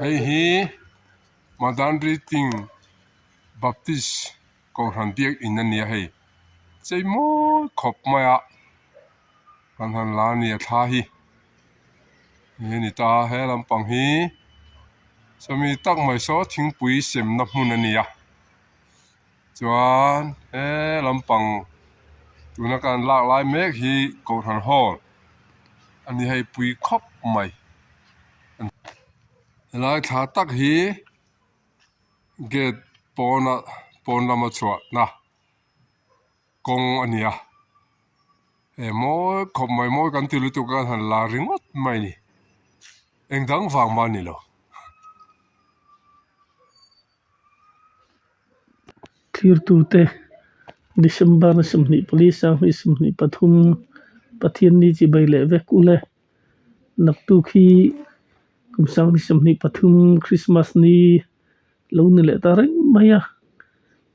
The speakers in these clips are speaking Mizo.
Hei hi Madanriting Baptist Kohhran biakin a ni a hei chei mawi khawp mai a kan han la a ni a thla hi he ni ta he lampang hi sawmi tak mai saw thingpui semna hmun a ni a. Chuan he lampang tuna kan lak lai mek hi Kohhran hall a ni hei pui khawp mai helai thla tak hi gate pawna pawn lama chhuahna kawng a ni a he mawi khawp mai mawi kan ti lutuk a han la ringawt mai a ni engdang vang mah a ni lo. Thirtute December 24 2023 Pathianni chibai leh vek ule naktuk hi kum 2023 Christmas ni lo ni leh ta reng mai a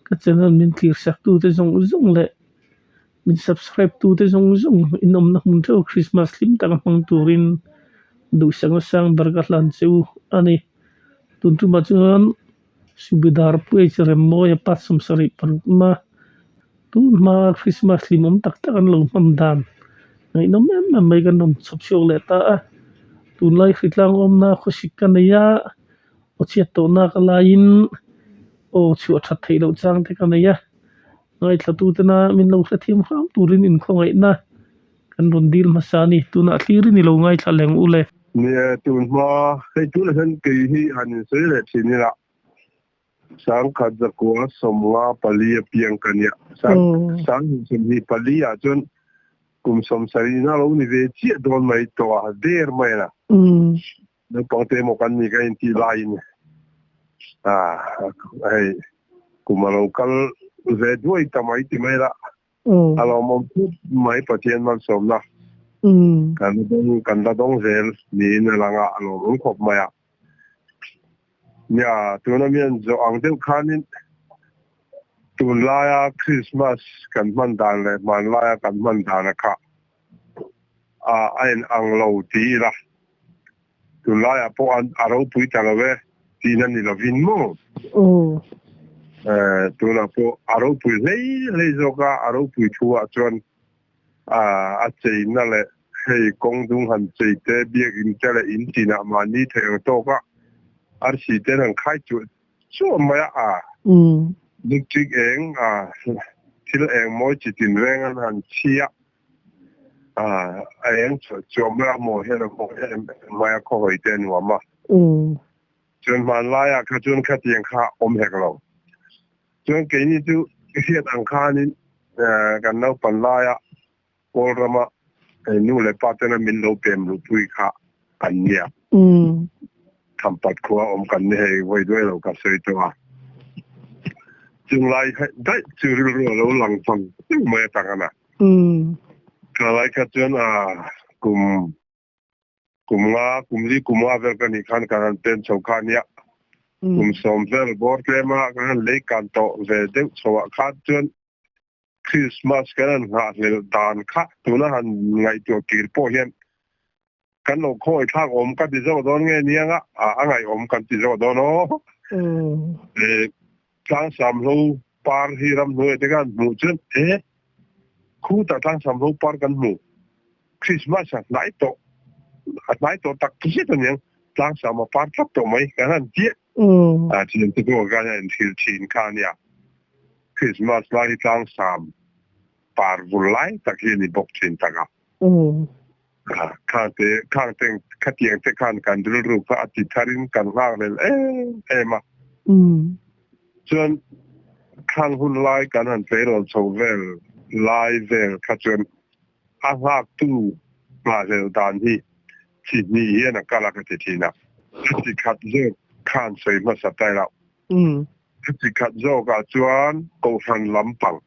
ka channel min thlir sak tute zawng zawng leh min subscribe tute zawng zawng inawmna hmun theuh Christmas hlim taka hmang turin duhsakna sang ber ka hlan che u a ni. Tun tumah chuan Subidar Puai Remmawia pa 76 tun hma Christmas hlimawm tak tak an lo hman dan ngaihnawm em em mai kan rawn chhawp chhuak leh ta a. Tunlai hritlang awmna khawsik ka nei a, aw chhiat tawhna ka laiin aw chhuah that theih loh chang te ka nei a. Ngaithlatutena min lo hrethiam hram turin inkhawngaihna. Kan rawn dil hmasa a ni. Tunah thlir in i lo ngaithla leng u le. Nia, tun hma hei tunah hian kei hi han insawi leh thin ila, sangkhat zakua 54 a piang ka nia. Sang sanghnih 24 ah chuan kum 70 in a lo ni ve chiah dawn mai tawh a, der mai a. Naupang te emaw kan ni ka intih laiin hei kum a lo kal ve duai ta mai ti mai la. A lawmawm khawp mai Pathian malsawmna kan la dawng kan la dawng zel niin a lang a, a lawmawm khawp mai a. Nia, tuna mian zawh ang deuh khanin tunlaia Krismas kan hman dan leh hmanlaia kan hman dan a kha a a in ang lo ti ila Tunlaiah pawh a ropui ta lo e tihna ni lovin maw? Tunah pawh a ropui hlei hlei zawk a, a ropui thu-ah chuan a cheina leh hei kawng dung han chei te, biakinn te leh in tinah mahni theih ang tawk a arsi ten han khai chuah chuah mai a, electric eng, thil eng mawi chi tinreng an han chhi a. A eng chuah mai a maw hian a mawi em em mai a khawhawi te a nuam a. Chuan hmanlaiah kha chuan khatiang kha awm hek lo. Chuan keini chu hriat ang khanin kan naupan laia Kawl rama nu leh pa tena min lo pem luhpui kha kan nia. Thampat khua awm kan ni hei vawi duai lo ka sawi tawh a. Chunglai daih chu rilru a lo lang chang deuh mai atang a na. Thalai kha chuan a kum kum nga kum li kum nga vel ka nih khan kan han pen chho kha ania. Kum 10 vel bawr tlem a kan han lei kan tawh ve deuh chho ah khan chuan Christmas kan han nghahhlelh dan kha tuna han ngaihtuah kir pawh hian kan lo khawi thlak awm ka ti zawk dawn nge nia nga a ngaihawm kan ti zawk dawn aw. Tlangsamhlo par hi ramhnuai te khan hmuh chuan e khutah Tlangsamhlo par kan hmu Christmas a hnai tawh a hnai tawh tak zet aniang Tlangsam a par tlat tawh mai kan han tia a thian te pawh khan a inhrilh thin kha ania Christmas lai hi Tlangsam par vul lai tak hi a ni bawk thin tak a. Khang te khang te khatiang te khan kan rilru kha a ti tharin kan nghak lel em em a. Chuan khang hun lai kan han tleirawl chho vel lai vel kha chuan a nghaktu nghahhlel dan hi chi hnih hian a kal a ka ti thin a. A chi khat zawk khan sawi hmasa ta ila. A chi khat zawkah chuan Kohhran lampang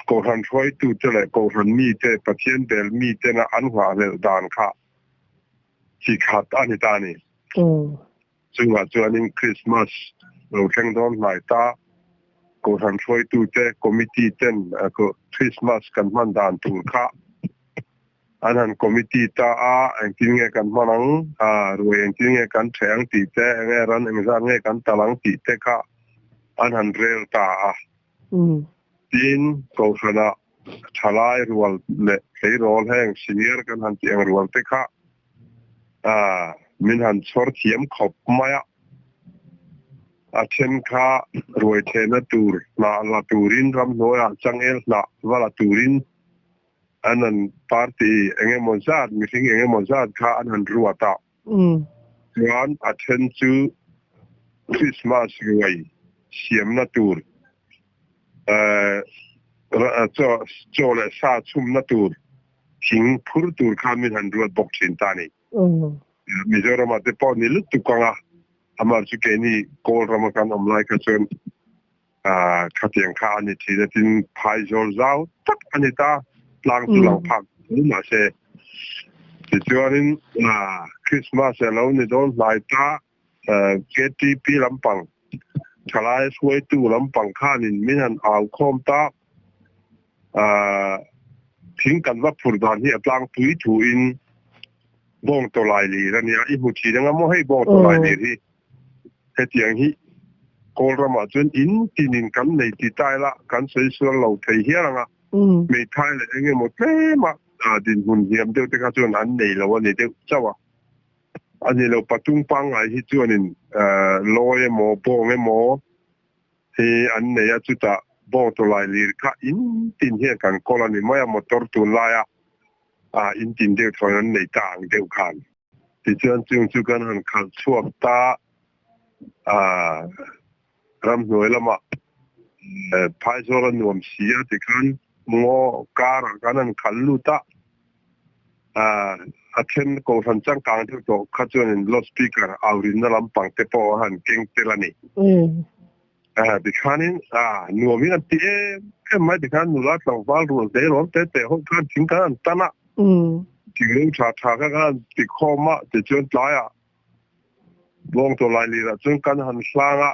Kohhran hruaitute leh Kohhran mite, Pathian bel mitena an nghahhlelh dan kha chi khat a ni ta a ni. Chungah chuanin Krismas lo thleng dawn hnai ta, Kohhran hruaitute, Committee ten Krismas kan hman dan tur kha. An han committee ta a, engtin nge kan hman ang, ruai engtin nge kan ṭheh ang tih te, enge ran engzat nge kan tal ang tih te kha an han rel ta a. Tin, Kohhranah ṭhalai rual leh tleirawl heng senior kan han tih ang rual te kha min han chhawr thiam khawp mai a. A then kha ruai thehna tur hnah la turin ramhnuaiah changel hnah va la turin an han party eng emaw zat, mihring eng emaw zat kha an han ruat a. Chuan a then chu Christmas ruai siamna tur chaw leh sa chhumna tur thing phur tur kha min han ruat bawk thin ta a ni. Mizoramah te pawh ni lutuk ang a, amah chu keini Kawl rama kan awm lai kha chuan khatiang kha a ni thin a, tin phaizawl zau tak a ni ta, tlang chu lang phak hle mahse tichuanin Christmas a lo ni dawn hnai ta, KTP lampang thalai hruaitu lampang khanin min han au khawm ta, thing kan va phur dan hi a tlangpui thuin bawng tawlai lir a nia, i hmu thin anga maw hei bawng tawlai lir hi. Hetiang hi Kawl ramah chuan in tinin kan nei ti ta ila kan sawi sual lo thei hial ang a, hmeithai leh eng emaw tlema dinhmun hniam deuh te kha chuan an nei lo a ni deuh chauh a. A ni lo patung pangngai hi chuanin lawi emaw bawng emaw hi an nei a, chutah bawng tawlai lir kha in tin hian kan kawl a ni mai a, motor tunlaia in tin deuh thawn an nei ta ang deuh khan. Tichuan chung chu kan han khalh chhuak ta a, ramhnuai lamah Phaizawl a nuam si a tikhan ngaw karah kan han khalh lut a, a then kohhran changkang deuh tawh kha chuanin loudspeaker aurinna lampang te pawh a han keng tel a ni. Tikhanin nuam hi an ti em em mai tikhan nula tlangval rual te rual te te ho khan thing kan han tan a, thing tha tha kha kan han ti khawm a, tichuan tlaiah bawng tawlai lirah chuan kan han hlang a,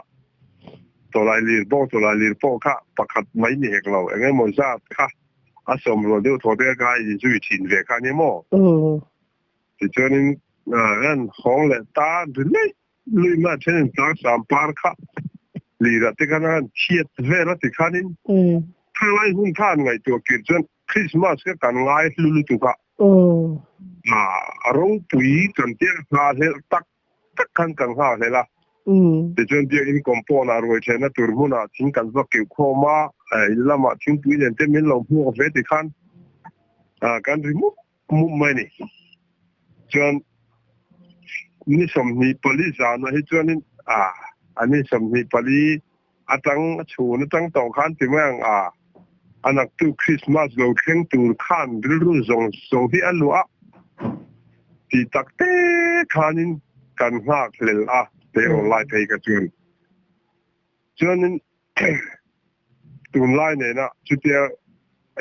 tawlai lir bawng tawlai lir pawh kha pakhat mai ni hek lo eng emaw zat kha a sawm rual deuh thaw te kha in zui thin ve kha nia maw? Tichuanin an hawng leh ta ri mai Lui mah thenin tlang sam par kha lirah te khan a han chhiat vel a ti khanin thalai hun kha an ngaihtuah kir chuan Christmas kha kan ngai hlu lutuk a, a ropui kan tia nghahhlelh tak tak khan kan nghahhlelh a, tichuan biakinn compound ah ruai thenna tur hmunah thing kan va keuh khawm a, in lamah thingpui nen te min lo hmuak ve ti khan kan ri mup mup mai a ni. Chuan ni 24 zanah hi chuanin a a ni 24 atang chhun atang tawh khan ti mai ang a a naktu Christmas lo thleng tur khan rilru zawng zawng hi a luah a tih tak te khanin kan nghak hlel a tleirawl lai phei kha chuan Chuanin tunlai nena chutia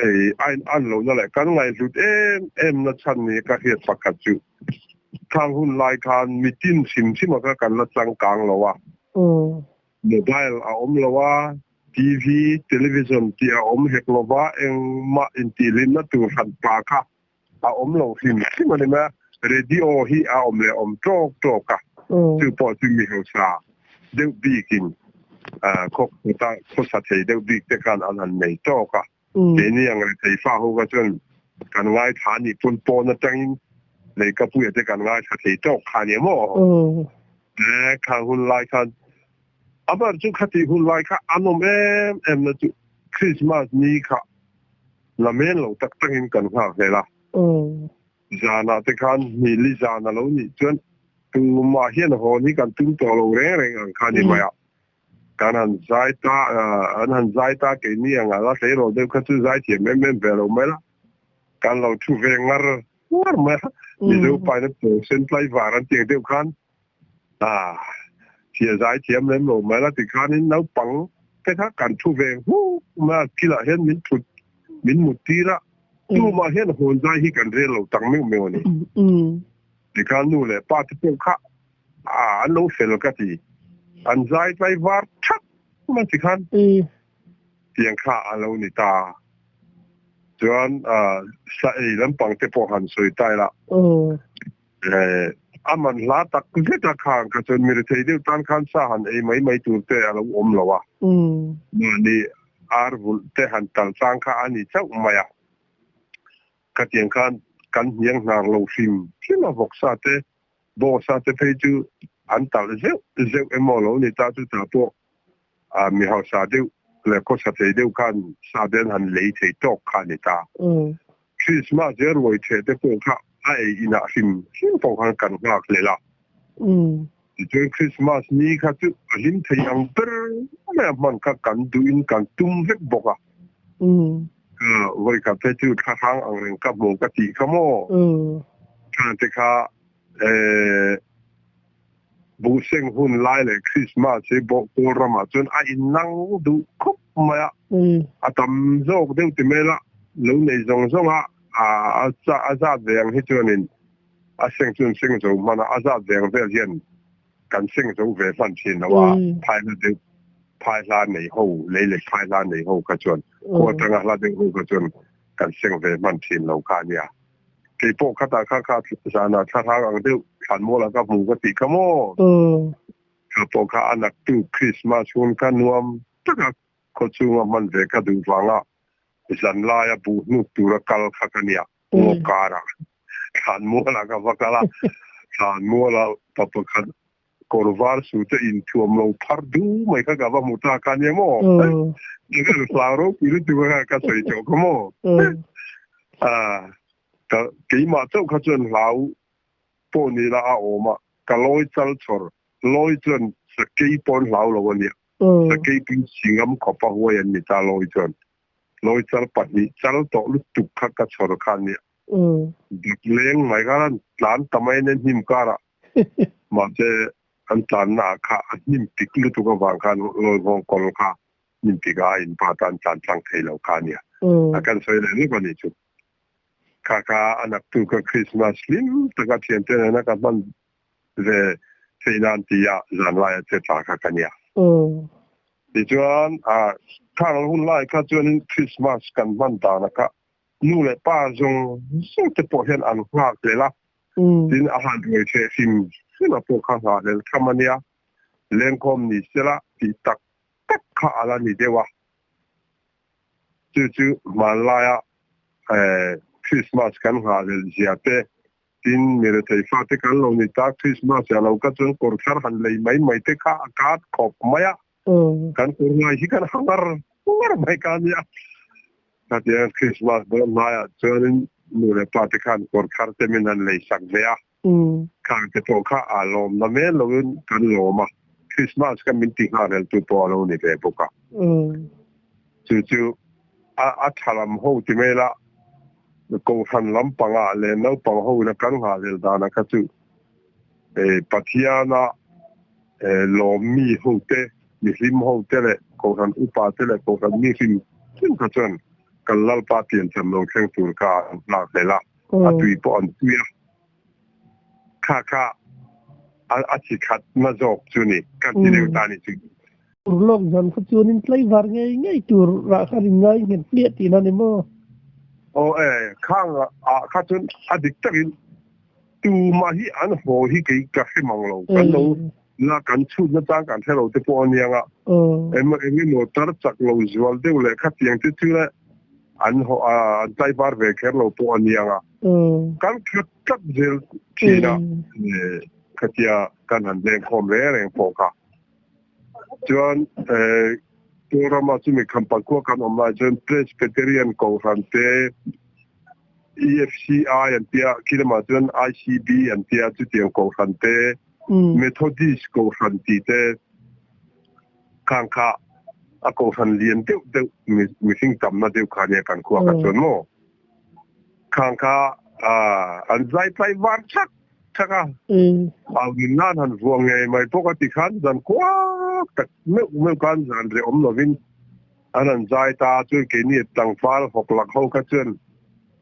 ei a in an lohna leh kan ngaihhlut em em na chhan ni ka hriat pakhat chu khang hun lai khan mitin hrim hrim a kha kan la changkang lo a, mobile a awm lo a, TV, television tih a awm hek lo va, engmah intihhlimna tur hran pa kha a awm lo hrim hrim a ni mai a, radio hi a awm leh awm tawk tawk a, chu pawh chu mi hausa deuh bikin khawkhuta khawsa thei deuh bik te khan an han nei tawk a, keini ang rethei fa ho kha chuan kan ngaithla a nih pawn pawn atangin leikapuia te kan ngaithla thei tawk kha a ni maw? Khang hun lai khan a ber chu khatih hun lai kha an awm em em na chu Christmas ni kha Lamen lo tak takin kan nghak hlel a. Zanah te khan hmili zan a lo nih chuan tumah hian hawn hi kan tum tawh lo reng reng ang kha ni mai a. Kan han zai ta, an han zai ta keini ang a la tleirawl deuh kha chu zai thiam em em ve lo mai la. Kan lo thu ve ngar ngar mai a. Mizo paina pawl sen tlaivar an tih ang deuh khan Thia zai thiam lem lo mai la tikhanin naupang te kha kan thu ve huk mai a, kilah hian min thut min mut tir a, tumah hian hawn zai hi kan rel lo tak meuh meuh a ni. Tikhan nu leh pa te pawh kha an lo fel ka ti, an zai tlai var thak mai tikhan tiang kha a lo ni ta. Chuan sa ei lampang te pawh han sawi ta ila. A man hla tak zet a khang kha chuan mi rethei deuh tan khan sa han ei mai mai tur te a lo awm lo a. Mahni ar vulh te han tal chang kha a ni chauh mai a. Khatiang khan kan hniang hnar lo hrim hrim a vawksa te, bawngsa te phei chu an talh zeuh zeuh emaw lo ni ta chutah pawh mi hausa deuh leh khawsa thei deuh khan sa te an han lei thei tawk kha a ni ta. Krismas he ruai theh te pawh kha a ei inah hrim hrim pawh khan kan nghak hlel a. Tichuan Krismas ni kha chu a hlim thei ang ber mai a hman kha kan duhin kan tum vek bawk a. Vawikhat phei chu thla hrang ang reng ka hmu ka tih kha maw? Thla te kha Buhseng hun lai leh Krismas hi Bawhkawl ramah chuan a innang duh khawp mai a, a tam zawk deuh ti mai la, lo nei zawng zawng a, a zat ve ang hi chuanin a seng chu an seng zo hman a, a zat ve ang vel hian kan seng zo ve hman thin lo a, phai hla deuh, phai hla nei ho, lei leh phai hla nei ho kha chuan, khua atanga hla deuh ho kha chuan kan seng ve hman thin lo kha a nia. Kei pawh khatah kha kha zanah thlarang ang deuh thlanmualah ka hmu ka tih kha maw? Kha pawh kha a naktu Krismas hun kha nuam taka khawchhunga hman ve ka duh vanga zan laia buh hnuk tura kal kha ka nia. Ngaw karah thlanmualah ka va kal a, thlanmualah pa pakhat kawr var su te inthuam lo phar du mai kha ka va hmu ta kha nia maw? Hlau ropui lutuk a ka sawi tawh kha maw? Ka keimah chauh kha chuan hlau pawh ni la a awm a, ka lawi chal chawr, lawi chuan sakei pawn hlau lo a nia, sakei pui singam khawpa huai an ni ta lawi chuan, lawi chal pahnih chal tawh lutuk kha ka chawr kha a nia, dak leng mai khan an tlan ta mai nen hnim karah Mahse, an tlanna ah kha a hnim pik lutuk avang khan Lawlhawng kawl kha hnim pik ah a inpa tan tlan tlang thei lo kha a nia. A kan sawi leh lawk a nih chu. Kha kha a naktu ka Christmas hlim taka thiante nena ka hman ve theih nan tia zan laia che tla kha ka nia. Tichuan, khang hun lai kha chuanin Christmas kan hman dana kha nu leh pa zawng zawng te pawh hian an nghak hlel a, tin a han ruai hreh hrim hrim a pawh kha nghah hlel tham a nia, lengkhawm ni sela tih tak tak kha a la ni deuh a, chu chu hmanlaia Christmas kan nghah hlel zia te, tin mi rethei fate kan lo ni ta, Christmas ah lo ka chuan kawr thar han lei mai mai te kha a kat khawp mai a. Kan kawr ngai hi kan ha ngar ngar mai ka nia. Khatiang Christmas dawn hnaiah chuanin nu leh pa te khan kawr thar te min han lei sak ve a. Khang te pawh kha a lawm na mel loin kan lawm a. Christmas kha min ti ngharel tu pawh a lo ni ve bawk a. Chu chu a tha lam ho ti mai la, Kohhran lampangah leh naupang ho ina kan nghahlel danah kha chu Pathiana lawmmi hote, mihlim hote leh Kohhran upate leh Kohhran mi hrim hrim kha chuan kan Lalpa piancham lo thleng tur kha an nghak hlel a, a tui pawh an tui a. Kha kha a chi khatna zawk chu ni, kan ti deuh ta ni chu. Urlawk zan kha chuanin tlaivar ngei ngei tur rah kha rin ngai nghet hmiah tihna ni maw? Aw e, khang ah kha chuan a dik takin Tumah hi an haw hi kei ka hre mang lo. Kan lo la kan chhut na chang kan hre lo te pawh a niang a. Eng emaw tar chak lo zual deuh leh khatiang te chu le an haw an tlaivar ve kher lo pawh a niang a. Kan khat tlat zel thin a khatia kan han lengkhawm reng reng pawh kha. Chuan Kawlrama chumi Khampakua kan awm lai chuan Presbyterian Kohhran te EFCI an tia, khi lamah chuan ICB an tia, chutiang kohhran te, Methodist kohhran tih te khang kha a kohhran lian deuh deuh mihring tamna deuh kha nia kan khua kha chuan maw? Khang kha an zai tlai var chak chak a, au nun nan han vuah ngei mai bawk a ti khan zan kuak tak meuh meuh khan zan reh awm lovin An han zai ta chuan keini tlangval hawk lak ho kha chuan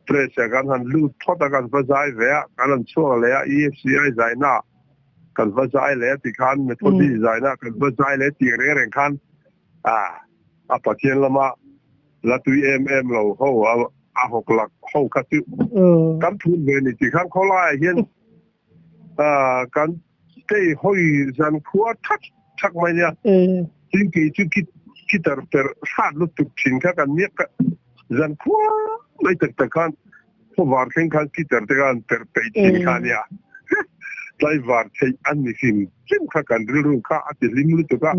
press ah kan han lut phawt a, kan va zai ve a, kan han chhuak leh a, EFCI zaina ah kan va zai leh a tikhan Methodist zaina ah kan va zai leh tih reng reng khan a Pathian lama la tui em em lo ho a. a hawk lak ho kha chu kan phun ve ni ti khan khawlaiah hian kan tei hawi zan khua thak thak mai nia. Tin kei chu guitar perh hrat lutuk thin kha kan nia zan khua mai tak tak khan khawvar thleng khan guitar te khan perh peih thin kha nia. Tlaivar theih an ni hrim hrim kha kan rilru kha a ti hlim lutuk a,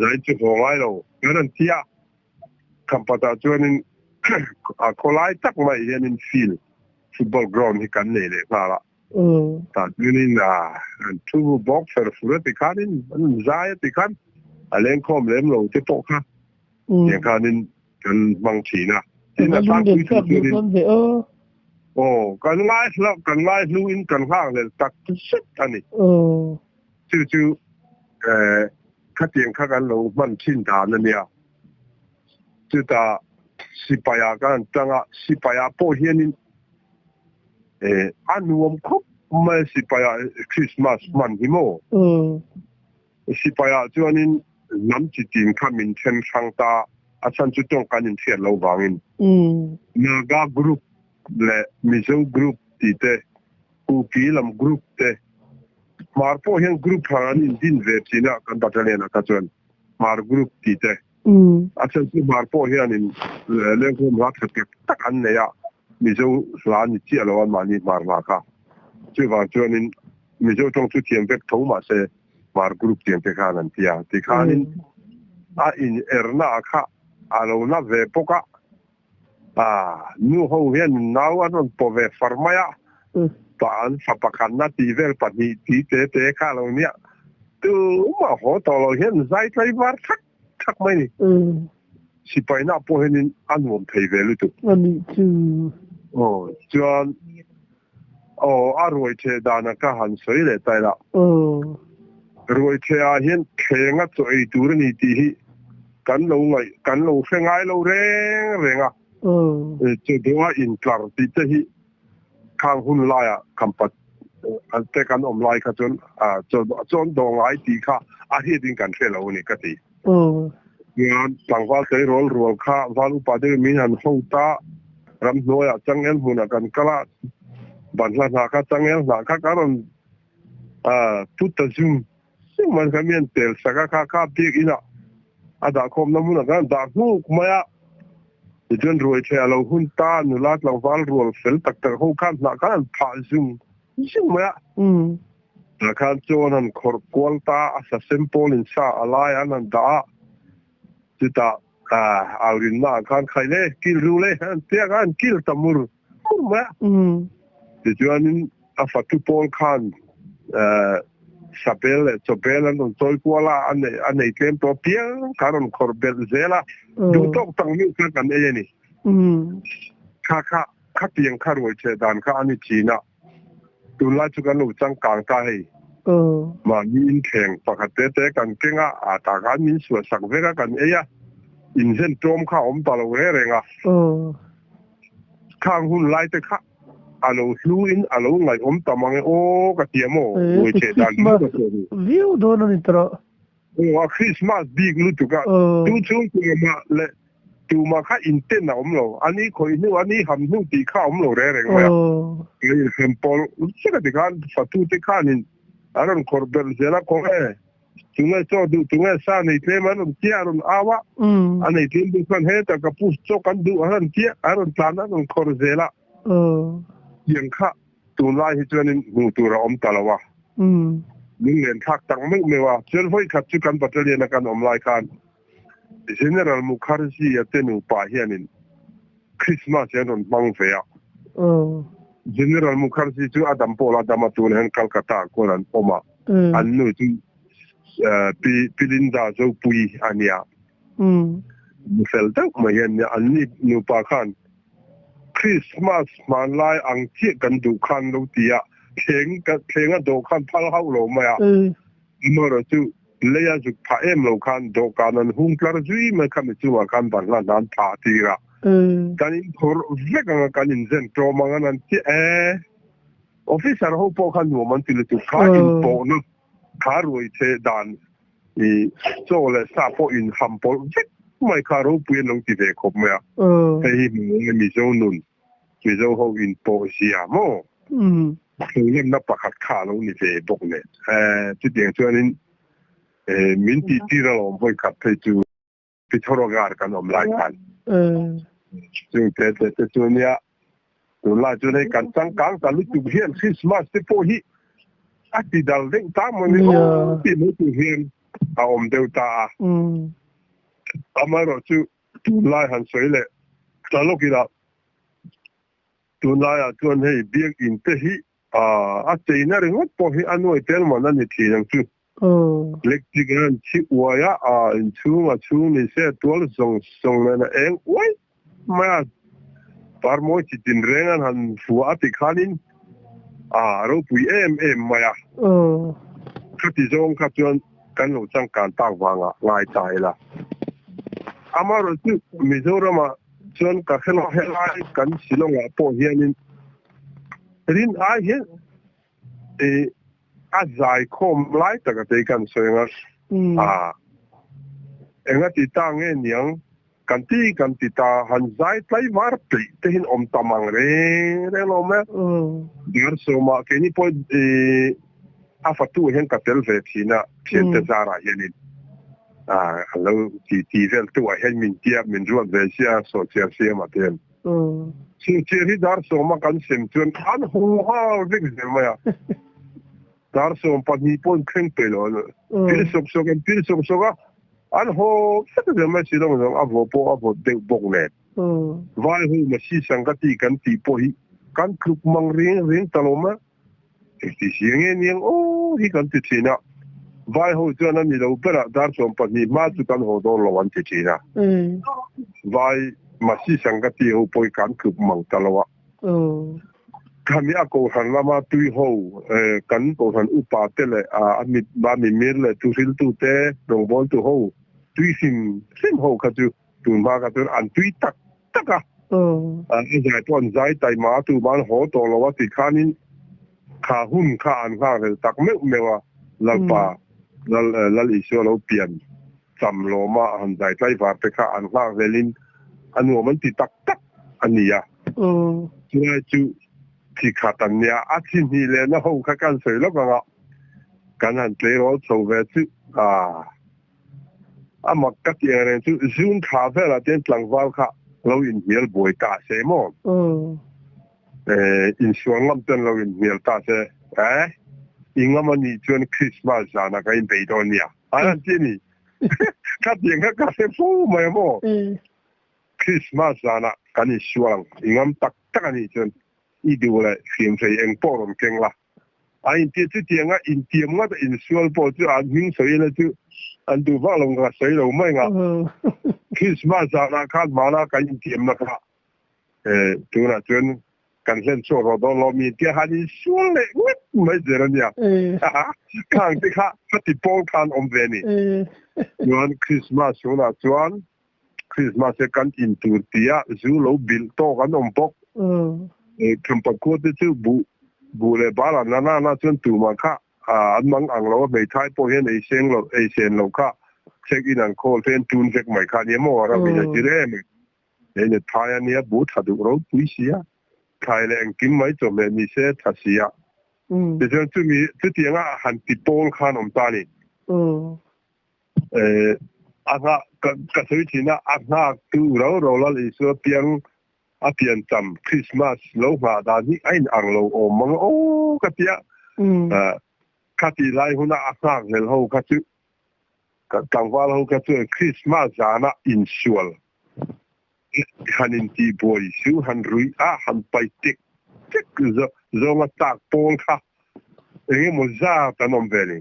zai chu haw ngai lo kan rawn ti a. Khampatah chuanin a khawlai tak mai hianin field, football ground hi kan nei leh nghal a. Tah chuanin an thu bawk fer fur a ti khanin an rawn zai a ti khan a lengkhawm lem lo te pawh kha tiang khanin kan hmang thin a. Tin a tlangpui thu chuanin aw kan ngaihloh kan ngaihluin kan nghakhlel tak zet a ni. Chu chu khatiang kha kan lo hman thin dan a nia. Chutah sipai-ah ka han tang a, sipai-ah pawh hianin a nuam khawp mai a sipai-ah Christmas hman hi maw? Sipai-ah chuanin hnam chi tin kha min then hrang ta, a chhan chu tawng kan inhriat loh vangin. Naga group leh Mizo group tih te, Kuki lam group te, Hmar pawh hian group hran an indin ve thin a, kan battalion-ah kha chuan Hmar group tih te. A chhan chu Hmar pawh hianin lengkhawm hla tha tak tak an nei a, Mizo hla ni chiah lo a mahni Hmar hla kha. Chuvang chuanin Mizo tawng chu thiam vek tho mah se Hmar group tiang te khan an ti a. Tikhanin a in erna ah kha a lo na ve bawk a, nu ho hian nau an rawn paw ve far mai a, pa an fa pakhatna tih vel pahnih tih te te kha a lo nia. Tumah haw tawh lo hian zai tlaivar thak thak mai ni. Sipaina pawh hianin a nuam thei ve lutuk. A nih chu. Aw chuan aw a ruai theh dana ka han sawi leh ta ila. Aw. Ruai theh ah hian thleng a chaw ei tur a ni tih hi kan lo ngaih kan lo hre ngai lo reng reng a. Aw. Chaw dawh a intlar tih te hi Khang hun laia khampat te kan awm lai kha chuan chawn dawh ngai tih kha a hriatin kan hre lo a ni ka ti. Chuan tlangval tleirawl rual kha val upa deuh min han ho ta, ramhnuaiah changel hmunah kan kal a, banhla hna kha changel hnah kha ka rawn put ta zum zum mai kha mi an tel sak a, kha kha biakinah a dahkhawmna hmunah khan dah hnuk mai a. Tichuan ruai theh a lo hun ta, nula tlangval rual fel tak tak ho khan hnah khan an phah zung zung mai a. Tah khan chawn han khawrh kual ta, a sa sem pawlin sa a lai an han dah a, chutah aurinna ah khan khai le, kil ru le an tia khan an kil ta mur mur mai a. Tichuanin a fatu pawl khan Sabel leh Chawbel an rawn chawi kual a, a nei tlem tawh apiang kha a rawn khawrh belh zel a, duh tawk tak meuh kha kan ei a ni. Kha kha khatiang kha ruai cheh dan kha a ni thin a, tunlai chu kan lo changkang ta hei. Mahni inthleng pakhat te te kan keng a, a tah khan min suah sak vek a kan ei a, inzen tlawm kha a awm ta lo reng reng a. Khang hun lai te kha a lo hlu in a lo ngaihawm ta mang e aw ka ti a maw Ee cheh dan Christmas viau dawn a ni tawh. Aw a Christmas bik lutuk a tu chhung tumah leh tumah kha inten a awm lo a ni khawih hnu a ni ham hnu tih kha a awm lo reng reng mai a inhrem pawl zet a ti khan fatu te khanin an rawn khawrh belh zel a kawng e. Tunge chaw duh, tunge sa nei tlem an rawn tia, a rawn au a. A nei tlem duh chuan hetah ka pu chaw kan duh a rawn tia, a rawn tlan a rawn khawr zel a. Tiang kha tunlai hi chuanin hmuh tur a awm ta lo a. Lunglen thlak tak meuh meuh a. Chuan vawi khat chu kan battalion a kan awm lai khan General Mukherjee a te nupa hianin Christmas hi an rawn hmang ve a. General Mukherjee chu a dam pawh la dam a, tunah hian Calcutta ah khuan an awm a. An nu chu Pi Pilinda Zopui a nia. Nu fel deuh mai hi an nia. An ni nupa khan Christmas hmanlai ang chiah kan duh khan lo ti a, thleng thleng a dawh khan phal hauh lo mai a. Amaherawh chu lei a zuk phah em lo khan dawhkan an hung tlar zui mai kha mi chungah khan banhla hna an phah tir a. Kan inphawrh vek ang a, kan inzen tlawm ang an chiah e. Officer ho pawh kha nuam an ti lutuk, kha inpawhna, kha ruai chhe dan i chaw leh sa pawh in ham pawlh vek mai kha ropui an lo ti ve khawp mai a, hei hi hmuh ngai Mizo nun. Mizo ho in pawh zia maw? Hlawhlemna pakhat kha a lo ni ve bawk nen. Chutiang chuanin min tihtir alawm vawi khat phei chu Pithoragarh kan awm lai khan. Chung te te te chu nia tunlai chuan hei kan changkang ta lutuk hian Christmas te pawh hi a ti dal deuh ta maw ni aw tih mai tur hian a awm deuh ta a. Amaherawhchu tunlai han sawi leh ta lawk ila Tunlaiah chuan hei biakinn te hi a cheina ringawt pawh hi a nuai tel man a ni thin ang chu. Electric a han chhi uai a, inchhung a chhung ni se tual zawng zawng nen a eng uai mai a. Parmawi chi tin reng an han hua a ti khanin a ropui em em mai a. Khati zawng kha chuan kan lo changkan tak vangah ngai ta ila. Amaherawhchu Mizoramah Chuan ka hre lo helai kan Shillong ah pawh hianin rin ai hian i a zai khawm lai tak a tei kan sawi anga a enga ti ta nge niang kan ti kan ti ta han zai tlai var peih te hin awm tam ang reng reng lo mai a dar sawmah keini pawh i a fatu hian ka tel ve thin a thiante zarah hianin. A lo ti ti vel tu ah hian min tia min ruat ve sia sawhchiar siam ah te hian. Sawhchiar hi dar sawma kan sem chuan an haw hal vek zel mai a. Dar 12 pawh in thleng pe lo an pil sawk sawk an pil sawk sawk a an haw vek zel mai si lawng zawng a vaw pawh a vawt deuh bawk nen. Vai ho masi sang ka ti kan tih pawh hi kan tluk mang reng reng ta lo mai a. Engti si nge niang aw hi kan ti thin a, vai ho chuan a ni lo berah dar 12 hma chu kan haw dawn lo an ti thin a. Vai Masi Sangati ho pawh hi kan tluk mang ta lo a. Khami a kohhran lama tui ho kan kohhran upa te leh a mit a mimir leh thuhriltu te rawngbawltu ho tui hrim hrim ho kha chu tun hma kha chuan an tui tak tak a, a zai pawh an zai taima a, tumah an haw tawh lo a tih khanin kha hun kha an nghakhlel tak meuh meuh a, Lalpa Lal Isua lo pian cham lawma han zai tlaivar te kha an nghakhlelin a nuam an ti tak tak a ni a. Chulai chu thi khat an nia, a thi hnih lehna ho kha kan sawi lawk ang a, kan han tleirawl chho ve chu a. A mak ka tih ang reng chu June thla velah te hian tlangval kha lo inhnial buai ta se maw? Insual ngam ten lo inhnial ta se eh i ngam a nih chuan Christmas zanah ka inbei dawn nia an han ti a ni. Ka tih ang kha ka hre fo mai a maw? Christmas zanah kan insual ang i ngam tak tak a nih chuan i duh leh hriamhrei eng pawh rawn keng la. A inti chutianga intiam ngawt a insual pawh chu an hming sawi ila chu an duh vak lo ka sawi lo mai nga. Christmas zanah khan hmana kan intiamna kha tunah chuan kan hlen chhuak rawh dawn lo mi tia han insual leh ngawt mai zel a nia. Khang te kha ka ti pawl khan awm ve a ni. Chuan Christmas hunah chuan Christmas hi kan intur tia zu lo bilh tawk an awm bawk. Khampat khua te chu buh buh leh bal an la nana chuan tumah kha an mang ang lo a, hmeithai pawh hian ei seng lo ei sen lo kha check in an khawl te an tun vek mai kha nia maw ram in a zir em em. Hei ni thai a nia buh tha duh ropui sia, thlai leh engkim mai chawhmeh ni se tha sia. Tichuan chumi chutianga han ti pawl khan awm ta a ni. A nghah ka sawi thin a, a nghak tu ro ro Lal Isua piang a pian cham Christmas lo nghah dan hi a in ang lo awm mang aw ka ti a, kha tih lai huna a nghak hlel ho kha chu tlangval ho kha chuan Christmas zana insual han intih buai su han ruih a han pai tek tek zawnga chak pawl kha engemaw zat an awm ve ni.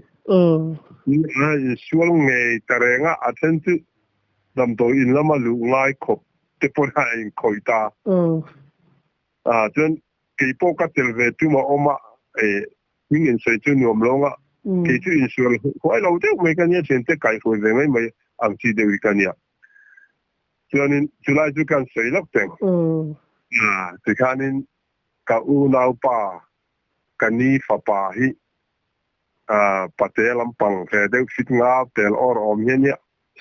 Insual ngei ta reng a, a then chu damdawi in lama luh ngai khawp te pawn a inkhawih ta. Chuan kei pawh ka tel ve tum a awm a, hming insawi chu nuam lo anga kei chu insual huai lo deuh mai ka nia, thiante kaihruai ve mai mai ang chi deuh hi ka nia. Chuanin chulai chu kan sawi lawk teng. Tikhanin ka unaupa ka ni fapa hi pate lampang ve deuh fit nga tel awr awm hian nia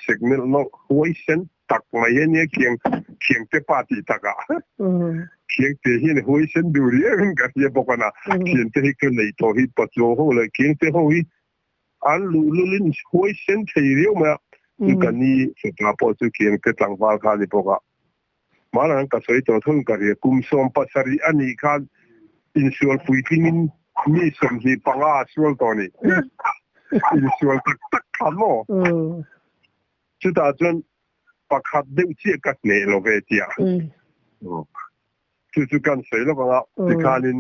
signal nawlh huai sen. tak mai hi ania khiang khiangte pa tih takah khiangte hian huaisen duh riau in ka hria bawk a na thiante hi ka nei tawh hi pachuau ho leh khiangte ho hi an luhlul in huaisen thei riau mai a chu ka ni fapa pawh chu khiangte tlangval kha a ni bawk a hmanah ka sawi tawh thung ka hria kum 70 a nih khan insual puitlingin mi 25 a sual tawh a ni insual tak tak kha maw. Chutah chuan pakhat deuh chiah ka hneh lo ve tia. Chu chu kan sawi lawk ang a, tikhanin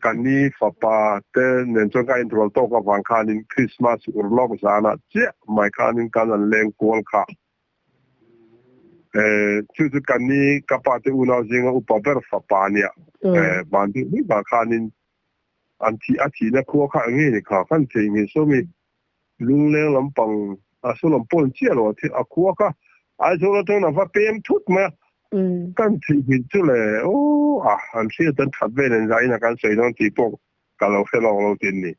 ka ni fapa te nen chuan ka inrual tawk avang khanin Christmas ur lawk zanah chiah mai khanin kan han leng kual kha. Chu chu ka ni ka pa te unau zinga upa ber fapa a nia. Van deuh hlek ah khanin an thih a thihna khua kha eng nge ni kha kan theihnghilh sawmi. Lungleng lampang a saw lam pawh in chiah lo a thil a khua kha Aizawl atangin a va pem thut mai a, kan theihnghilh chu le aw a han hriat an that vel in zain a kan sawi dawn tih pawh ka lo hre lawk lo tin ni.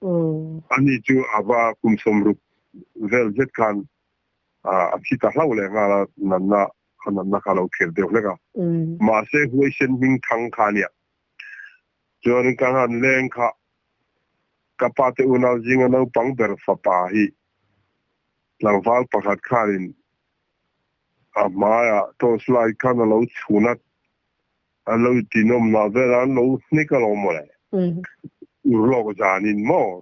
Ani chu a va kum 60 vel zet khan a thi ta hlauh leh nghal a, natna a natna kha a lo khel deuh hlek a. Mahse huaisen hming thang kha a nia. Chuanin kan han leng kha Ka pa te unau zinga naupang ber fapa hi tlangval pakhat khanin a hmaiah torch light khan a lo chhun a, a lo tinawm lah vel a, an lo hnek alawm mawle. Urlawk zanin maw?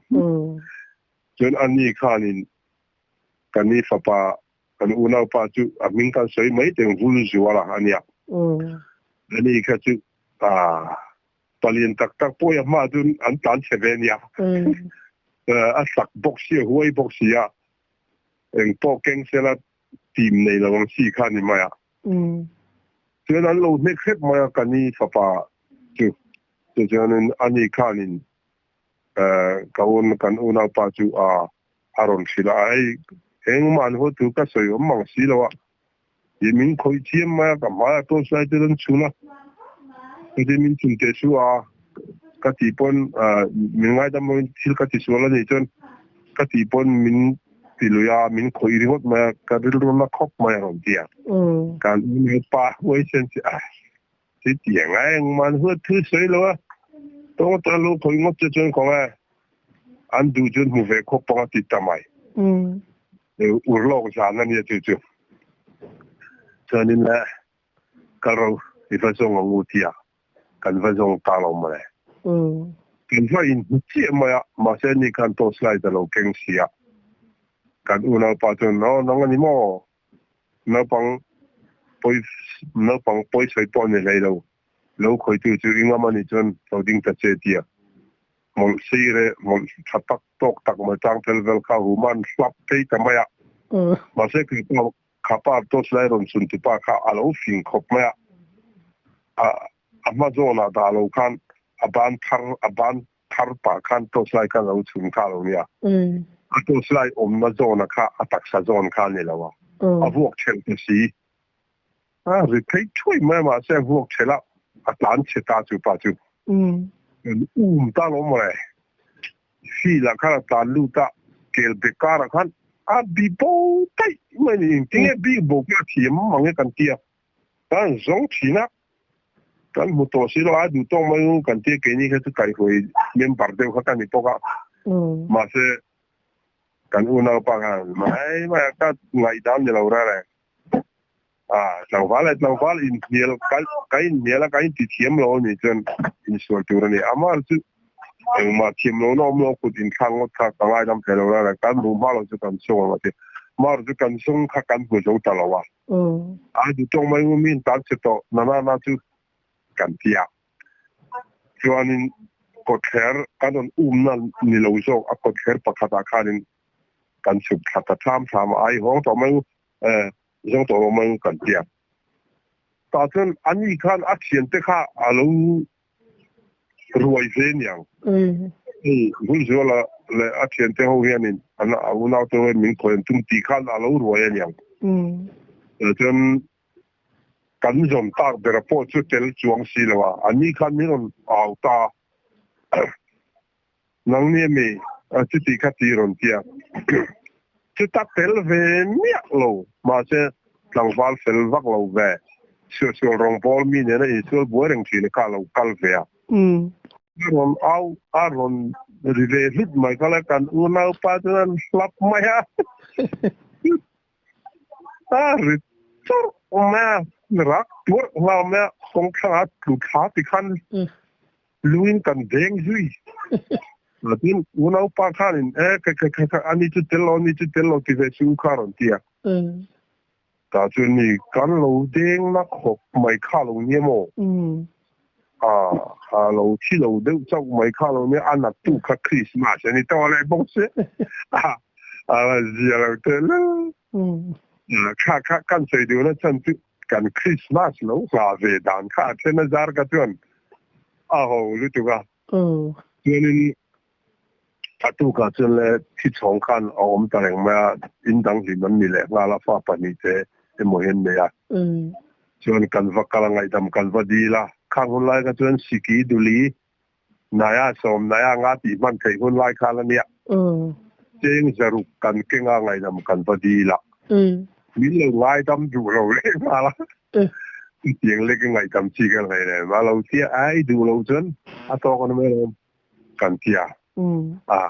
Chuan ani khanin ka ni fapa, kan unaupa chu a hming khan sawi mai teng vul zual a ania. Ani kha chu Palian tak tak pawh hi a hmaah chuan an tlan chhe ve ania. A sak bawk si, a huai bawk si a, eng pawh keng sela team nei lo ang chi kha a ni mai a. Chuan an lo hnek hrep mai a ka ni fapa chu. Tichuanin ani khanin ka un kan unaupa chu a rawn hrilh a, hei engmah an haw tur ka sawi awm mang si lo a, Ih min khawih chiam mai a, ka hmaiah torch light te rawn chhun a, chutin min chhun teh su a, ka tih pawn min ngaidam lovin thil ka ti sual a nih chuan ka tih pawn min ti lui a, min khawih ringawt mai a, ka rilru na khawp mai a rawn ti a. Kan unaupa huaisen chu a chutiang a engmah huat thil sawi lo a, tawng atanga lo khawih ngawt che chuan kawng e, an duh chuan hmu ve khawp ang a ti ta mai. Urlawk zan a nia chu chu. Chuanin le kal ro i va zawng ang u tia kan va zawng ta lo mawle. Kan va inhmu chiah mai a, mahse ani khan torch light a lo keng si a. Kan unaupa chuan aw nang a ni maw? Naupang pawi naupang pawi sawi pawh a ni hlei lo. Lo khawitu chu i ngam a nih chuan lo ding ta che tia. Hmawlh sir e, hmawlh tha tak tawk tak mai tang tel vel kha human hlap phei ta mai a. Mahse kha pa kha pa torch light rawn chhun tu pa kha a lo fing khawp mai a. A a hma zawnah dah lo khan a ban thar a ban thar pah khan torch light khan a lo chhun kha a lo nia. A torch light awmna zawna kha a taksa zawn kha a ni lo a. A vuak thelh ta si. A ri phei thuai mai a mahse a vuak thelh a, a tlan chhe ta chu pa chu. Kan um ta lo mawle. Field ah khan a tlan lut a, kel be kar ah khan a bi bo daih mai a ni. Engtinge bik bo kha a thiam ang e kan ti a, kan zawng thin a, kan hmu tawh si lo a, duh tawk mai u kan ti a, keini kha chu kaihhruai member deuh kha ka ni bawk a. Mahse kan unaupa khan mai mai a, ka ngaihdan ni lo reng reng. A, tlangval leh tlangval inhnial, ka inhnial a, ka inti thiam lo a nih chuan insual tur a ni. Amah chu engmah thiam lohna awm lo, kut inthlak ngawt kha ka ngaidam thei lo reng reng. Kan hmuh hma lo chu kan sawng ang a ti. Amah chu kan sawng kha kan hmu zo ta lo a. A duh tawk mai u, mi in tan chhe tawh na na na chu kan ti a. Chuanin kawtthler kan rawn umna ni lo zawk, a kawtthler pakhatah khanin kan chhuk thla ta tham tham a, ai hawng tawh mai u, eh zawng tawh lo mai kan ti a. Tah chuan ani khan a thiante kha a lo ruai ve niang. Hei Vulzuala leh a thiante ho hianin an a unaute ho hian min khawi an tum tih khan a lo ruai a niang. Tah chuan kan zawn tak bera pawh chu tel chuang si lo a, ani khan min rawn au ta a. Nang nia mi chuti kha ti rawn ti a, chu tak tel ve miah lo mahse tlangval fel vak lo ve suahsual rawngbawl mi nena insual buai reng thin kha a lo kal ve a. A rawn au a rawn ri ve hlut mai kha le kan unaupa chuan an hlap mai a. A ri chawrh mai a, rak tuarh nghal mai a, kawngthlangah tlu thla tikhan Luin kan veng zui. Tin, unaupa khanin, E, kha kha kha kha, ani chu tel lo, ani chu tel lo ti ve chu u kha rawn ti a. Tah chuan mi kan lo deng na khawp mai kha lo nia maw? A, a lo thi lo deuh chauh mai kha lo nia, a naktuk kha Christmas a ni tawh leh bawk si. A, a zia lo teh lel. Kha kha kan sawi duhna chhan chu kan Christmas lo hla ve dan kha a then a zar ka chuan a ho lutuk a. Chuanin a tukah chuan le thi chhawng khan a awm ta reng mai a, in dang hlim an ni leh nghal a, fa pahnih te emaw hian nei a. Chuan kan va kal a, ngaihdam kan va dil a, khang hun lai kha chuan Siki Duli Naya sawm naya nga tih hman theih hun lai khan a nia. Cheng zaruk kan keng a ngaihdam kan va dil a. Min lo ngaidam duh lo leh nghal a. Chutiang lek a ngaihdam chi kan hlei leh a lo tia ai duh lo chuan a tawk a ni mai lo kan tia. A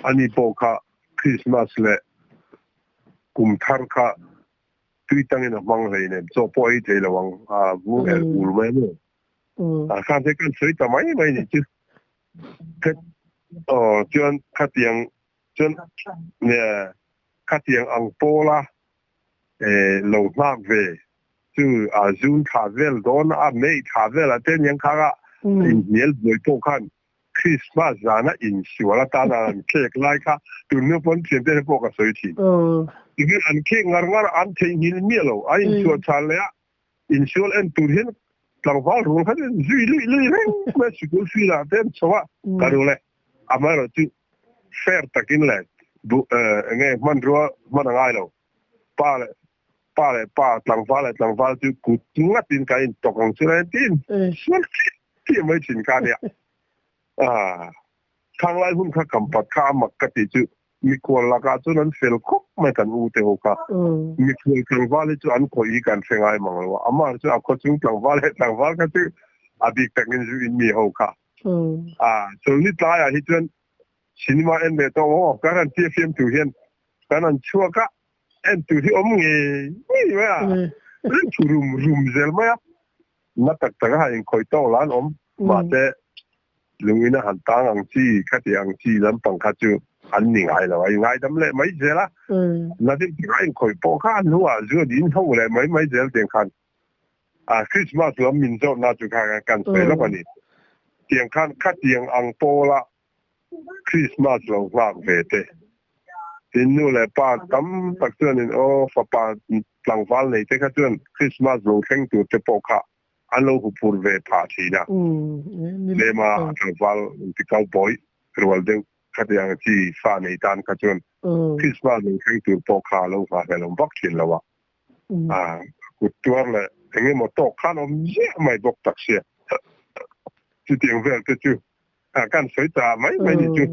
ani pawh kha Christmas leh kum thar kha tui tangin a hmang hlei nem chaw pawh ei thei lo ang a vung el ul mai a ni. A kha te kan sawi ta mai mai ni chu. Aw chuan khatiang chuan khatiang ang pawla lo nghak ve chu a June thla vel dawn a May thla vel ah te aniang khang a inhnial buai pawh khan Christmas zana insual atana an khek lai kha tun hnu pawn thiante te pawh ka sawi thin. Tihian an khek ngar ngar an theihnghilh miah lo a insual chhan leh a Insual en tur hian tlangval rul kha chuan zui luih luih reng mai a, sikul field ah te an chho a, ka ru le amaherawh chu fair takin le duh eng nge hmanrua hman a ngai lo, pa leh pa leh pa tlangval leh tlangval chu kut ngatin kan intawk ang chu le tiin sual chiah chiah mai thin kha a nia. Thanglai hun kha kampat kha a mak ka tih chu Mikhual lakah chuan an fel khawp mai kan u te ho kha. Mikhual tlangval hi chu an khawih hi kan hre ngai mang lo a, amah chu a khawchhung tlangval leh tlangval kha chu a bik takin zu in mi ho kha. A chawlhni tlaiah hi chuan cinema en leh tawh maw kan han tia fiam tur hian kan han chhuak a, en tur hi awm ngei ngei mai a, rin thu rum rum zel mai a, na tak tak a han inkhawih tawk lah an awm mahse Lungin a han tang ang chi, khati ang chi lampang kha chu an ni ngai lo a, i ngaidam leh mai zel a, na deuh takah inkhawih pawh kha a hnuah zu a din ho leh mai mai zel tiang khan a Christmas lam min zawhna chu kha kan sawi lawk a ni. Tiang khan khatiang ang pawla Christmas lo nghak ve te, tin nu leh pa tam tak chuanin aw fapa tlangval nei te kha chuan Christmas lo thleng tur te pawh kha an lo huphur ve phah thin a. Lema a tlangval inti cowboy rual deuh khatiang chi fa nei tan kha chuan Christmas lo thleng tur pawh kha a lo nghahhlelh awm vak thin lo a. A kut tuar leh eng emaw tawk khan awm ziah mai bawk tak sia. Chutiang vel te chu kan sawi ta mai mai ni chu.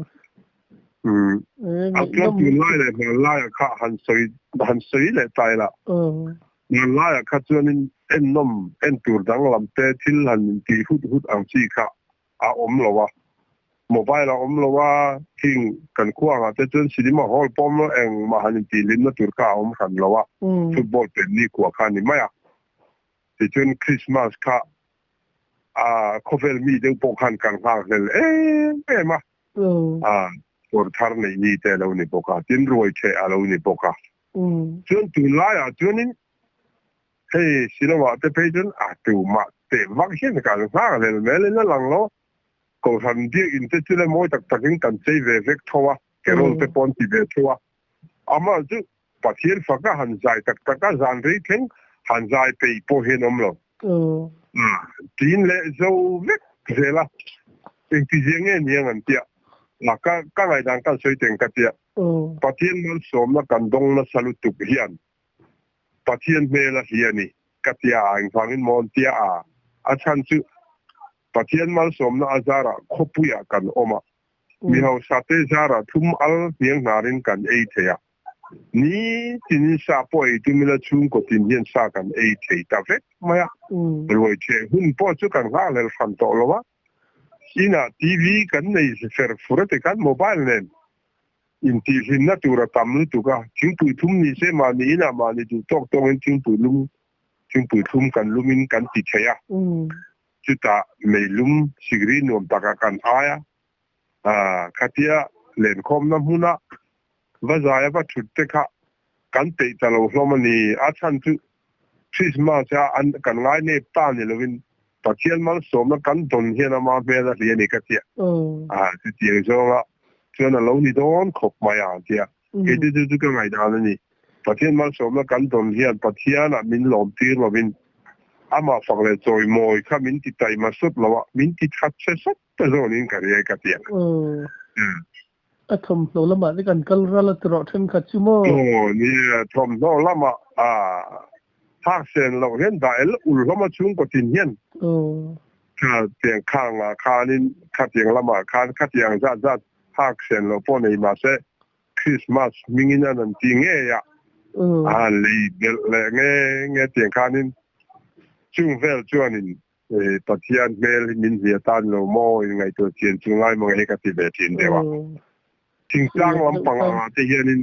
A chuan tunlai leh hmanlaiah kha han sawi han sawi leh ta ila. Hmanlaiah kha chuanin ennawm en tur danglam te thil han intih hut hut ang chi kha a awm lo a. Mobile a awm lo a, khing kan khua angah te chuan cinema hall pawh awm lo engmah han intih hlimna tur kha a awm hran lo a, football pen nikhua kha a ni mai a. Tichuan Christmas kha a khawvel mi deuh pawh khan kan nghakhlel em em a, a kawr thar neih ni te a lo ni bawk a, tin ruai theh a lo ni bawk a. Chuan tunlaiah chuanin hei Shillong-ah te phei chuan a tumah teh vak hian kan nghakhlel melin a lang lo. Kohhran biakinn te chu le mawi tak takin kan chei ve vek tho a, carol te pawh an ti ve tho a. Amah chu Pathian faka han zai tak tak a, zan rei thleng han zai peih pawh hian awm lo. Tin leh zo vek zel a, engtizia nge niang an tia, ka ka ngaihdan kan sawi teng ka tia, Pathian malsawmna kan dawng nasa lutuk hian Pathian hmel a hli a ni ka tia a, engvangin maw an tia a, a chhan chu Pathian malsawmna a zarah khawpuiah kan awm a, mi hausa te zarah thum al hniang hnarin kan ei thei a. Ni tinin sa pawh ei tum ila chhungkaw tin hian sa kan ei thei ta vek mai a. Ruai theh hun pawh chu kan nghakhlel hran tawh lo a. Inah TV kan nei fer fur a tikhan mobile nen intihhlimna tur a tam lutuk a. Thingpui thum ni se mahni inah mahni duh tawk tawngin thingpui lum thingpui thlum kan lumin kan ti thei a. Chutah meilum sikri nuam takah kan ai a. Khatia lenkhawmna hmuna va zaia va thut te kha kan peih ta lo hlawm a ni. A chhan chu Christmas a an kan ngai nep ta ni lovin Pathian malsawmna kan dawn hian ama hmel a hli a ni ka tia. Chutiang zawnga chuan a lo ni dawn khawp mai a tia. Kei chu chu chu ka ngaihdan a ni. Pathian malsawmna kan dawn hian Pathianah min lawm tir lovin amah fak leh chawimawi kha min ti taima sawt lo a, min ti that che sawt ta zawnin ka ria ka ti ang. A thawmhnaw lamah te kan kal ral a ti rawh thenkhat chu maw? Aw nia, thawmhnaw lamah phak sen loh hian dah el ul hlawm a chhungkaw tin hian khatiang khangah khanin khatiang lamah khan khatiang zat zat phak sen loh pawh nei mahse Christmas hmingin an an ti ngei a, a lei belh leh nge nge tiang khanin chung vel chuanin Pathian hmel hi min hlia tan lo maw in ngaihtuah chian chu ngai maw hi ka ti ve thin deuh a. Thingtlang lampang angah te hianin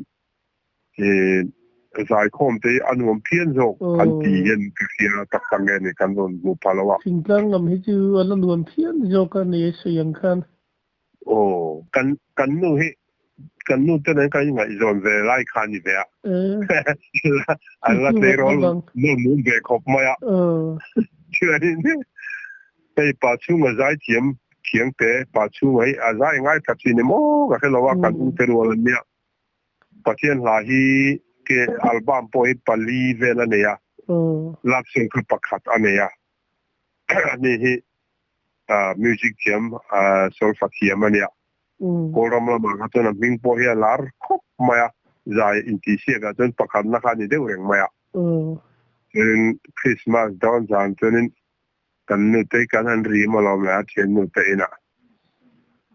zaikhawm te hi a nuam phian zawk an ti hian ka hria tak tak nge ni kan rawn hmuh phah lo a. Thingtlang lam hi chu a la nuam phian zawk a ni sawi ang khan. Aw, kan kan nu hi kan nu te nen kan ingaihzawn ve lai kha a ni ve a. An la tleirawl nawn mum ve khawp mai a. Chuanin hei pa chhunga zai thiam thiang te pa chhunga hi a zai ngai tha thin em aw ka hre lo a kan u te rual an nia. Pathian hla hi ke album pawh hi pali vel a nei a. Love song kha pakhat a nei a. Ani hi music thiam solfa thiam a nia. Kawlram lamah kha chuan a hming pawh hi a lar khawp mai a, zai intihsiakah chuan pakhatna kha a ni deuh reng mai a. Chuanin Christmas dawn zan chuanin kan nute kan han rim alawm leh a thiannute inah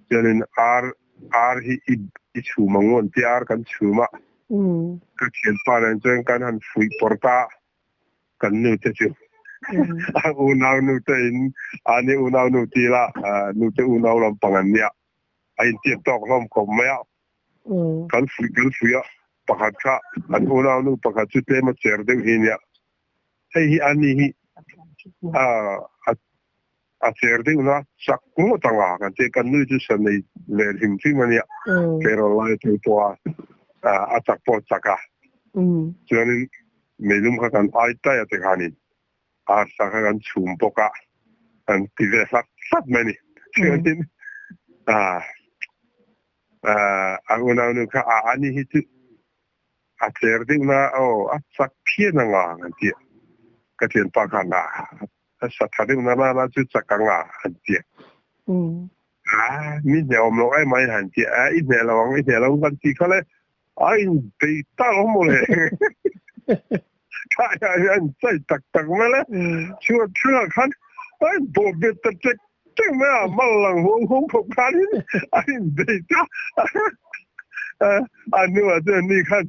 chuanin ar ar hi i chhum ang u an ti a, ar kan chhum a. Ka thianpa nen chuan kan han fuih pawr ta a. Kan nu te chu a unau nu te in ani unau nu ti la nu te unau lampang an nia a intiat tawk hlawm khawp mai a kan fuih kan fuih a pakhat kha an unau nu pakhat chu tlem a cher deuh hi nia hei hi ani hi a a cher deuh na chak ngawt anga kan ti kan nu chu sa nei leh hlim hlim a nia tleirawl lai atang pawh a a chak pawh a chak a chuanin meilum kha kan ai tai a tikhanin arsa kha kan chhum bawk a kan ti ve hlat hlat mai a ni chuanin a a unaunu kha a ani hi chu A tler deuh na aw a chak phian anga an ti a, ka thianpa khan a a sa tha deuh na nana chu chak anga an ti a. A mi hneh awm loh em mai han ti a, i hneh lo ang i hneh lo ang kan ti kha le a in bei tak ang maw le khai ah hian chai tak tak mai le chhuat thlengah khan a in bawh bet ta tek tek mai a, mal lang huang huang khawp khanin a in bei ta a hnuah chuan ni khan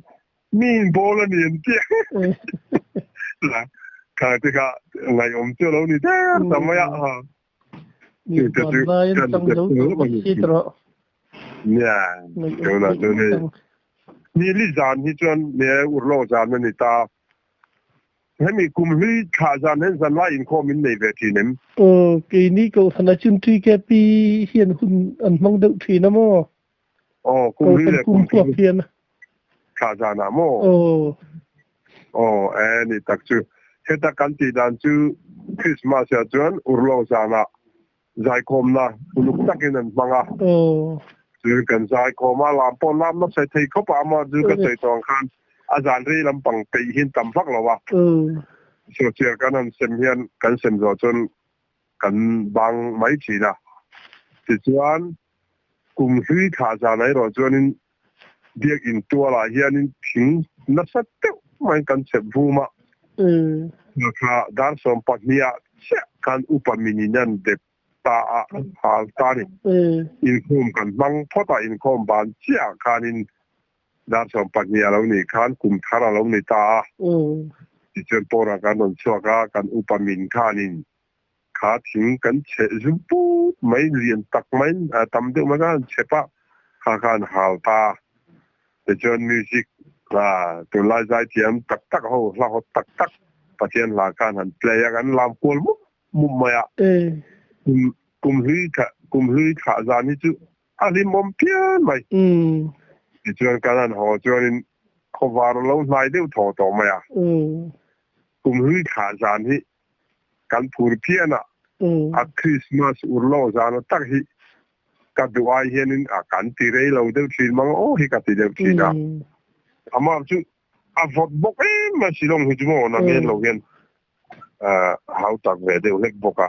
mi in bawl a ni an ti a, kha te kha ngaihawm chu a lo ni der ta mai a. Nia, tunah chuan hei ni li zan hi chuan ne urlawk zan a ni ta. Hemi kum hlui thlah zan hian zanlai inkhawm in nei ve thin em? Aw, keini Kohhran chun TKP hian hun an hmang deuh thin a maw? Aw, kum hlui leh kum thar thlah zanah maw? Aw. Aw, e ni tak chu. Heta kan tih dan chu Christmas ah chuan urlawk zanah zaikhawmna uluk takin an hmang a. Aw. Chuan kan zaikhawm a, lam pawh lam nasa thei khawp a, amah chu ka sawi tawh ang khan a zan rei lampang peih hian tam vak lo a. Aw. Sawhchiar kan han sem hian kan sem zawh chuan kan bang mai thin a. Tichuan kum hlui thlah zan erawh chuanin biakinn tualah hianin thing nasa deuh maiin kan chep vum a. Kha dar 12 ah chiah khan upa minin an dep ta a hal ta a ni. Inkhawm kan hmang phawt a, inkhawm ban chiah ah khanin Dar 12 a lo nih khan kum thar a lo ni ta a. Tichuan pawnah kan rawn chhuak a, kan upa min khanin kha thing kan cheh zu put mai, lian tak mai, tam deuh mai khan an chep a, kha kha an hal ta a. Tichuan music tunlai zaithiam tak tak ho hla hawt tak tak Pathian hla khan han play a, kan lam kual mup mup mai a. Kum hlui kum hlui thlah zan hi chu a hlimawm phian mai. Tichuan kan han haw chuanin khawvar a lo hnai deuh thaw tawh mai a. Kum hlui thlah zan hi kan phur phian a, a Krismas urlo zana tak hi ka duh ai hianin a kan ti rei lo deuh thin mang aw hi ka ti deuh thin a. Amah chu a vawt bawk em mai Shillong hi chu maw na men lo hian hau tak ve deuh hlek bawk a.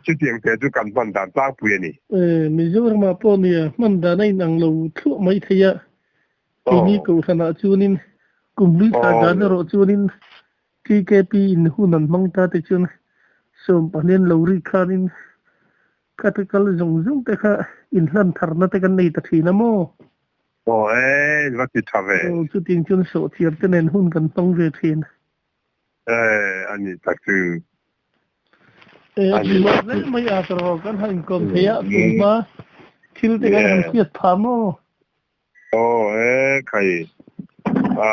Chutiang te chu kan hman dan tlangpui a ni. Mizoramah pawh nia hman dan a inang lo thluah mai thei a. Keini Kohhranah chuanin kum hlui thla dan erawh chuanin TKP in hun an hmang ta te chuan sawmpahnian lo rik khanin khata kal zawng zawng te kha inhlan tharna te kan nei ta thin a maw? Aw e, va ti tha ve. Aw, chutiang chuan sawhthiar te nen hun kan hmang ve thin. E, a ni tak chu. E, a ti mawh hle mai a ka rawh kan han inkawm thei a, tun hma thil te kan han hriat phah maw? Aw e khai a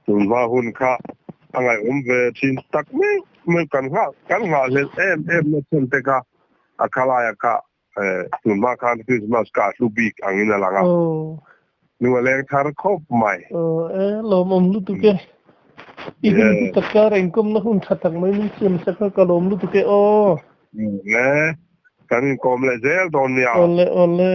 tunhma hun kha a ngaihawm ve thin tak mai mai kan nghah kan nghahhlelh em em na chhan te kha a khalaia kha tunhma khan Christmas kha a hlu bik angin a lang a nu a leng thar khawp mai. Aw e lawmawm lutuk e i hun hi tak kar inkawmna hun tha tak mai min siam sak a ka lawm lutuk e aw. E kan inkawm leh zel dawn nia. Awle awle.